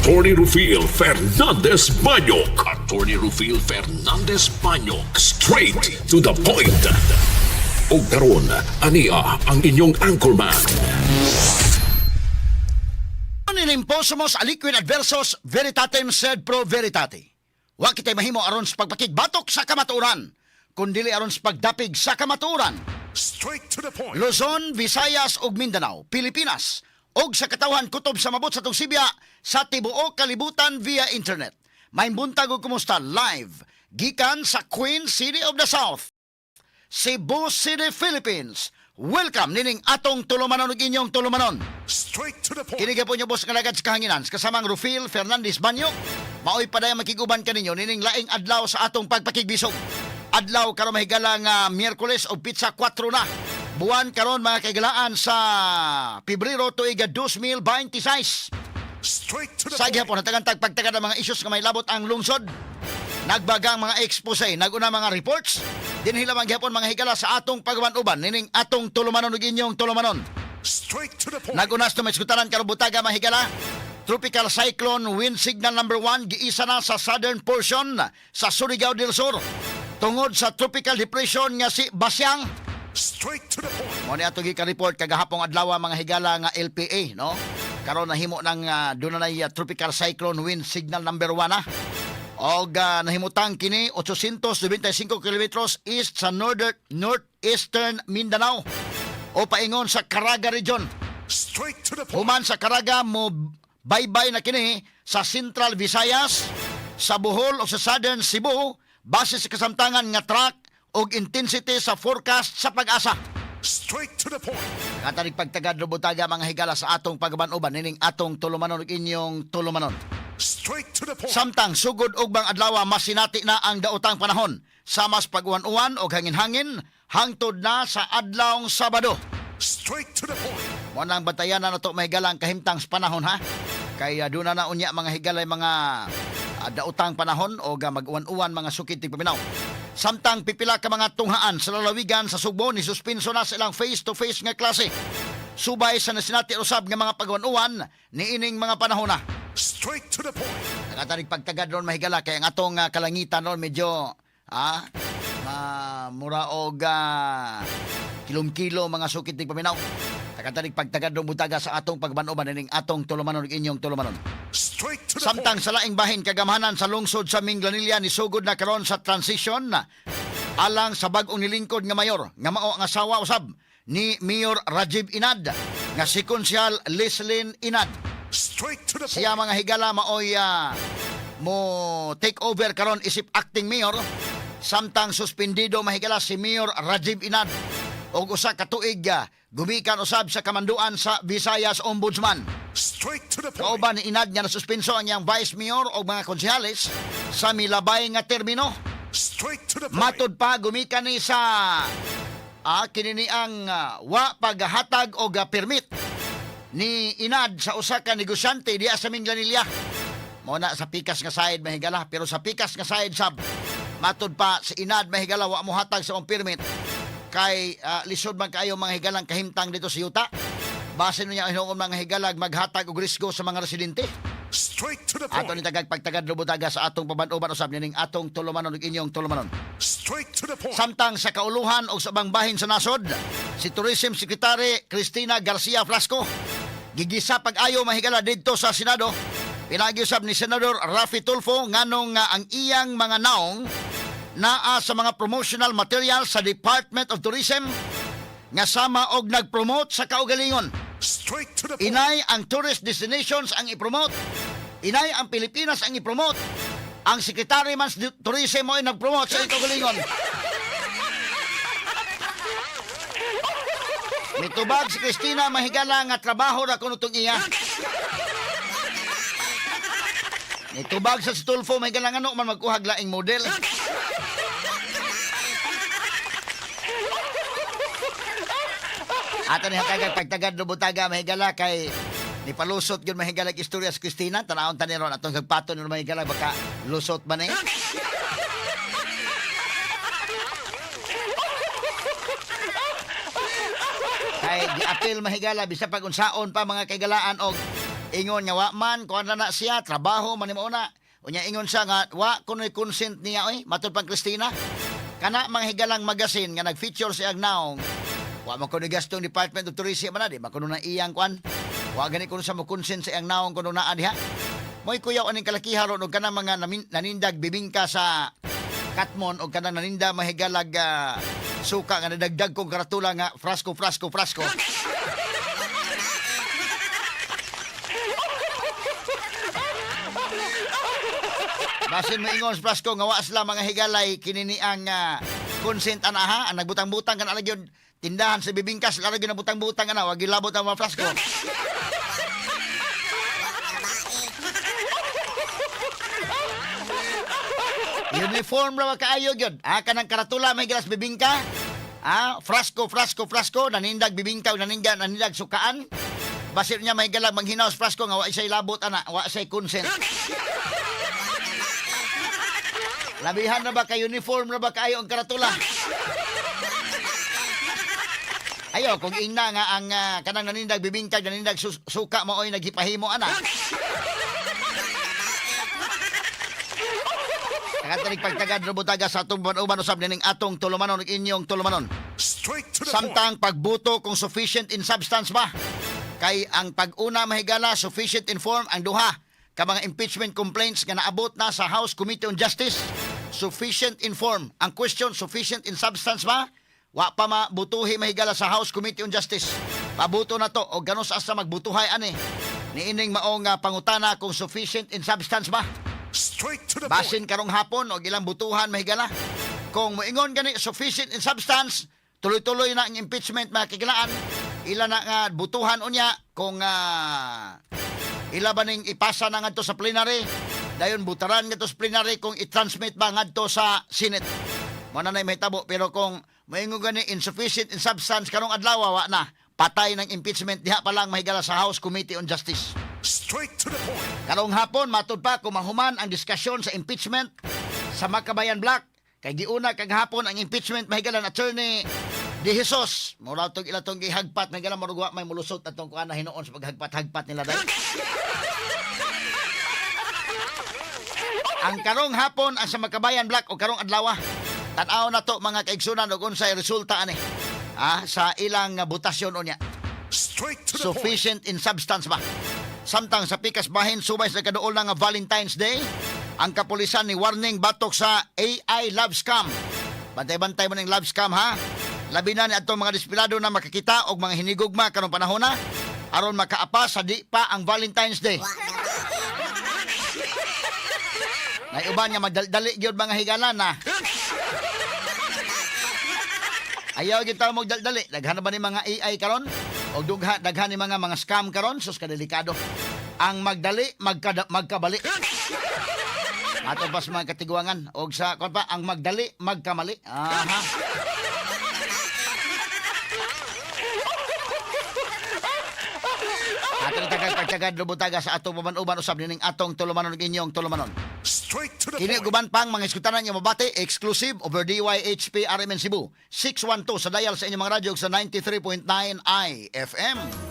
Attorney Rufil Fernandez Banyok. Attorney Rufil Fernandez Banyok. Straight to the point. Ug karon, ania ang inyong anchorman. Imposumus aliquid adversus veritatem sed pro veritate. Wa kitay mahimo aron sa pagpakigbatok sa kamatuoran, kundili aron sa pagdapig sa kamatuoran. Straight to the point. Luzon, Visayas ug Mindanao, Pilipinas ug sa katawhan kutob sa mabot sa Sibya sa tibuok kalibutan via internet. Maayong buntag ug kumusta live gikan sa Queen City of the South, Cebu City, Philippines. Welcome nining atong tulumanon ug inyong tulumanon. Straight to the point. Kini po nyo boss nga lagad sa kahanginan kasamang Rufil Fernandez Banyo. Maoy padayang makiguban kaninyo nining laing adlaw sa atong pagpakigbisog. Adlaw karon, mahigala, nga Miyerkules og petsa 4 na. Buwan karon, mga kaigalaan, sa Pebrero tuig 2026. Straight to the Sa gihapon natagan tag pagtagad ang mga issues nga may labot ang lungsod. Nagbagang mga expose, naguna mga reports. Dinhi lamang gihapon, mga higala, sa atong pagwan-uban nining atong tulumanon ug inyong tulumanon. Straight to the point. Nagunas to may iskutaran karon butaga, mahigala. Tropical cyclone wind signal number 1 giisa na sa southern portion sa Surigao del Sur tungod sa tropical depression nga si Basyang. Straight to the point. Mo ni ato gika-report kagahapong adlaw, mga higala, nga LPA, no. Karon nahimo ng doon na tropical cyclone wind signal number 1 na. Og nahimutang kini 895 kilometros east sa northern northeastern Mindanao o paingon sa Caraga region. Straight to the point. Human sa Caraga, mo baybay na kini sa Central Visayas, sa Bohol o sa Southern Cebu base sa kasamtangan nga track og intensity sa forecast sa PAGASA. Straight to the point. Katanig pagtagad butaga, mga higala, sa atong pagban-uban nining atong tulumanon ug inyong tulumanon. Straight to the point. Samtang sugod og bang adlaw, masinati na ang daotang panahon sa mas pag-uwan-uwan og hangin-hangin hangtod na sa adlawng Sabado. Straight to the point. Mo nang bantayan na nato, mahigala, ang kahimtang sa panahon, ha. Kay doon na na unya, mga higalay, mga daotang panahon o mag-uwan-uwan, mga sukit tigpaminaw. Samtang pipila ka mga tunghaan sa lalawigan sa Sugbo ni suspenso na sa ilang face-to-face nga klase subay sa nasinati usab nga mga pag-uwan-uwan niining mga panahon na. Straight to the point. Nakatanig pagtagad ron, mahigala, kay ang atong kalangitan ron medyo mura og kilom-kilo, mga sukit tigpaminaw. Nakatanig pagtagad ron butaga sa atong pagban-uban nining atong tulumanon ug inyong tulumanon. Straight to the Samtang point. sa laing bahin, kagamhanan sa lungsod sa Minglanilla ni sugod na karon sa transition alang sa bag-ong nilingkod nga mayor nga mao ang asawa usab ni Mayor Rajib Inad nga si Konsehal Leslyn Inad. Straight to the point. Siya, mga higala, maoy mo take over karon isip acting mayor samtang suspendido, mahigala, si Mayor Rajib Inad og usa ka tuig gumikan usab sa kamanduan sa Visayas Ombudsman. Straight to the point. Kauban ni Inad nga nasuspenso ang iyang vice mayor o mga konsehales sa milabay nga termino. Straight to the point. Matod pa, gumikan ni sa kini ni ang wa paghatag og permit ni Inad sa usa ka negosyante diya sa Minglanilla. Mo na sa pikas nga side, mahigala, pero sa pikas nga side sab, matod pa si Inad, mahigala, wa mo hatag sa mong permit kay lisod man kaayo, mga higalang kahimtang dito sa yuta. Base niya hinuon, mga higalag, maghatag og risgo sa mga residente. Straight to the Ato point. ni tagag pagtagad lubutaga sa atong paban-uban usab nining atong tulumanon ug inyong tulumanon. Straight to the point. Samtang sa kauluhan o sa ubang bahin sa nasod, si Tourism Secretary Cristina Garcia Flasco gigisa pag-ayo, mahigala, didto sa Senado. Pinagi usab ni Senador Raffy Tulfo nganong nga ang iyang mga naong naa sa mga promotional material sa Department of Tourism nga sama og nagpromote sa kaugalingon. Straight to the point. Inay ang tourist destinations ang ipromote. Inay ang Pilipinas ang ipromote. Ang sekretary man sa tourism mo ay nagpromote sa kaugalingon. Mitubag si Cristina, mahigala, nga trabaho ra kuno tong iya. Nitubag sa si Tulfo, mahigala, nga ano man magkuhag laing model. Ato ni hatagag pagtagad lubutaga, mahigala, kay ni palusot yun, mahigala, istorya sa Cristina. Tanawon ta ni ron atong kagpato ni mahigala, baka lusot ba ni. Kay giapil, mahigala, bisa pag unsaon pa, mga kaigalaan, og Ingon nga wa man kuan na na siya, trabaho man ni mao na. Unya ingon siya nga wa kuno'y consent niya oy, matud pang Christina. Kana mga higalang magasin nga nag-feature sa iyang naong, wa man kuno gastong Department of Tourism man na, di ba kuno na iyang kuan. Wa gani kuno sa mo consent sa iyang naong kuno naa diha. Mo'y kuyaw aning kalakiha ron og kanang mga nanindag bibingka sa Katmon og kanang naninda mahigalag suka nga nadagdag kong karatula nga frasko, frasko, frasko. Basin mo ingon sa Frasco nga wa sila mga higalay kinini ang consent ana ha, ang nagbutang-butang kan ala gyud tindahan sa bibingkas ala gyud nabutang-butang ana, wa gilabot ang mga Frasco. Uniform ra wa kaayo gyud. Ah, kanang karatula may gilas bibingka. Ah, frasco, frasco, frasco, nanindag bibingka ug nanindag sukaan. Basin niya may galag manghinaw sa frasco nga wa say labot ana, wa say consent. Labihan na ba kay uniform na ba kaayo ang karatula? Ayo, kung ingna nga ang kanang nanindag bibingka, nanindag suka maoy naghipahimo ana. Nakatanig pagtagad robutaga sa atong uban usab nining atong tulumanon ug inyong tulumanon. Straight to the point. Samtang pagbuto kung sufficient in substance ba. Kay ang pag-una mahigala sufficient in form ang duha ka mga impeachment complaints nga naabot na sa House Committee on Justice. Sufficient in form. Ang question, sufficient in substance ba? Wa pa mabutuhi mahigala sa House Committee on Justice. Pabuto na to o ganos asa magbutuhay ani. Niining maong pangutana kung sufficient in substance ba? Straight to the point. Basin karong hapon og ilang butuhan mahigala. Kung moingon gani sufficient in substance, tuloy-tuloy na ang impeachment, mga kagilaan. Ila na nga butuhan unya kung ila ba ning ipasa na ngadto sa plenary. Dayon butaran ngadto sa plenary kung i-transmit ba ngadto sa Senate. Mo na na'y mahitabo, pero kung moingon gani insufficient in substance karong adlaw, wa na. Patay ng impeachment diha pa lang mahigala sa House Committee on Justice. Straight to the point. Karong hapon, matud pa kung mahuman ang diskusyon sa impeachment sa Makabayan Bloc. Kay giuna kag hapon ang impeachment mahigalan Attorney De Jesus. Mura tong ila tong gihagpat mahigalan, murag wa may mulusot atong kuan na hinuon sa paghagpat-hagpat nila dai. Ang karong hapon ang sa Makabayan Bloc o karong adlaw. Tan-aw na to, mga kaigsunan, og unsay resulta ani. Ah, sa ilang butasyon unya. Straight to the point. Sufficient in substance ba? Samtang sa pikas bahin subay sa kaduol na nga Valentine's Day, ang kapulisan ni warning batok sa AI love scam. Bantay-bantay mo ng love scam ha. Labi na ni atong mga desperado na makakita og mga hinigugma karong panahon na aron makaapa sa di pa ang Valentine's Day. Nay uban nga magdaldali gyud mga higala na. Ayaw gyud tawo magdaldali. Daghan na ba ni mga AI karon? Og dugha daghan ni mga scam karon, sus kadelikado. Ang magdali magkabali. Ato pa sa mga katiguangan og sa kon pa ang magdali magkamali. Aha. Ato ni tagag pagtagad lubutaga sa atong uban-uban usab nining atong tulumanon ug inyong tulumanon. Straight to the Kini point. guban pang mga iskutanan nga mabati exclusive over DYHP RMN Cebu 612 sa dial sa inyong mga radyo ug sa 93.9 IFM.